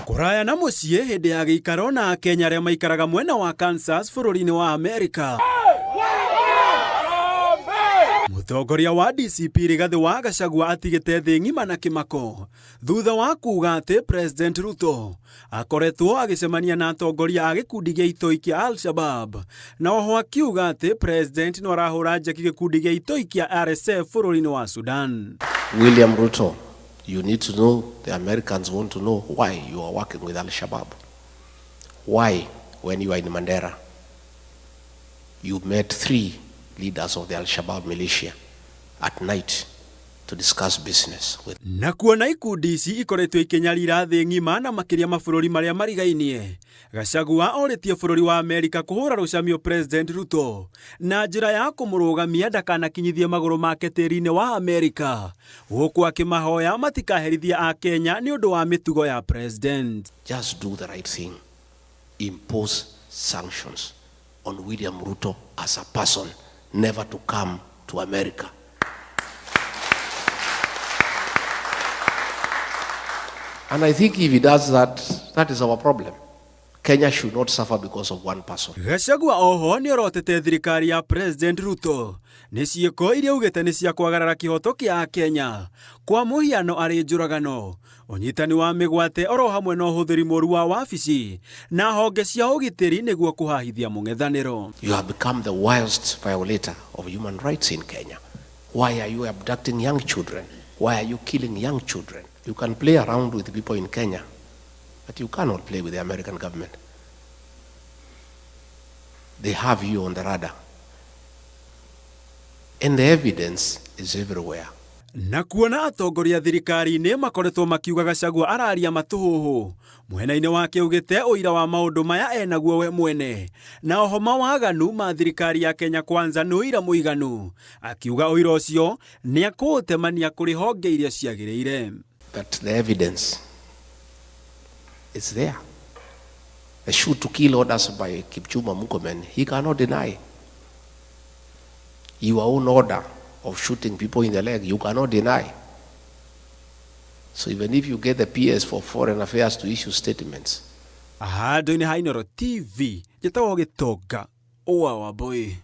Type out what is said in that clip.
Kũraya na mũciĩ hĩndĩ ya gĩikaro na Akenya arĩa maikaraga mwena wa Kansas bũrũri-inĩ wa Amerika. Mũtongoria wa DCP Rigathĩ wa Gachagua atigĩte thĩ ng'ima na kĩmako thutha wa kuga atĩ President Ruto akoretwo agĩcemania na atongoria a gĩkundi gĩa itoi kĩa Al-Shabab, na oho akiuga atĩ President no arahũra njeki gĩkundi gĩa itoi kĩa RSF bũrũri-inĩ wa Sudan. William Ruto, you need to know, the Americans want to know why you are working with Al-Shabaab. Why, when you are in Mandera, you met 3 leaders of the Al-Shabaab militia at night to discuss business with. Na kuona ikundi ici ikoretwo ikĩnyarira thĩ ng'ima na makĩria mabũrũri marĩa marigainie, Gachagua orĩtie bũrũri wa Amerika kũhũra rũcamio President Ruto na njĩra ya kũmũrũgamia ndakanakinyithie magũrũ make tĩri-inĩ wa Amerika, gũkũ akĩmahoya matikaherithie Akenya nĩ ũndũ wa mĩtugo ya President. Just do the right thing. Impose sanctions on William Ruto as a person, never to come to America. And I think if he does that, that is our problem. Kenya should not suffer because of one person. Gachagua oho nĩ orotete thirikari ya President Ruto nĩ ciĩko iria augĩte nĩ cia kwagarara kĩhoto kĩa Akenya, kwa mũhiano arĩ njũragano, ũnyitani wa mĩgwate oro hamwe na ũhũthĩri mũru wa wabici na honge cia ũgitĩri nĩguo kũhahithia mũng'ethanĩro. You have become the worst violator of human rights in Kenya. Why are you abducting young children? Why are you killing young children? You can play around with people in Kenya, but you cannot play with the American government. They have you on the radar. And the evidence is everywhere. Na kuona atongoria thirikari-inĩ makoretwo makiuga Gachagua araria matũhũhũ, mwena-inĩ wake augĩte ũira wa maũndũ maya enaguo we mwene, na oho mawaganu ma thirikari ya Kenya Kwanza nĩ ũira mũiganu, akiuga ũira ũcio nĩ akũũtemania kũrĩ honge iria ciagĩrĩire. That the evidence is there. The shoot to kill orders by Kipchumba Murkomen, he cannot deny. Your own order of shooting people in the leg, you cannot deny. So even if you get the PS for Foreign Affairs to issue statements. Handũ-inĩ ha Inooro TV, njĩtagwo Gĩtonga wa Wambui.